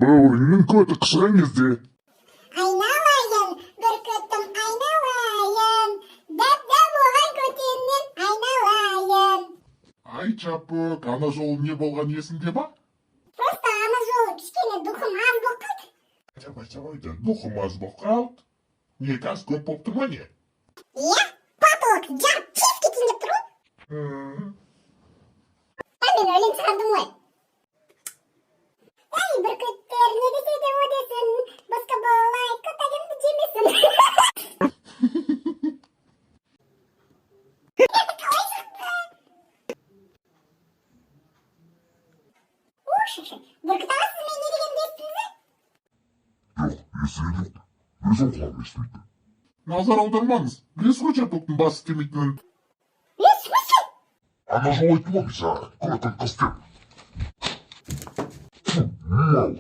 Бауырыңның көті қышыған кезде. Айналайын, бүркітім, айналайын, дәп дәу болған көтеннен айналайын. Ай, Чапок, ана жолы не болған, есіңде ма? Просто ана жолы кішкене духым аз болып қалды. Давай, давай, да, духым аз болып қалды. Не, газ көп болып тұр ма, не? Иә, потолок жарып тез кетейін деп тұр ғой. А мен өлең шығардым ғой. Ей, бүркіттер не десе де о десін, басқа былай көтегімді жемесін. Қалай шықты? О, бүркіт аға, сіз мен не дегенімді естідіңіз бе? Жоқ, естіген жоқпын. Өзім құлағым естімейді. Назар аудармаңыз. Білесіз ғой Чапоктың басы істемейтінін. Е, в смысле? Ана жолы айттым ғой мен саған, көтің қыс деп. Фу, мал.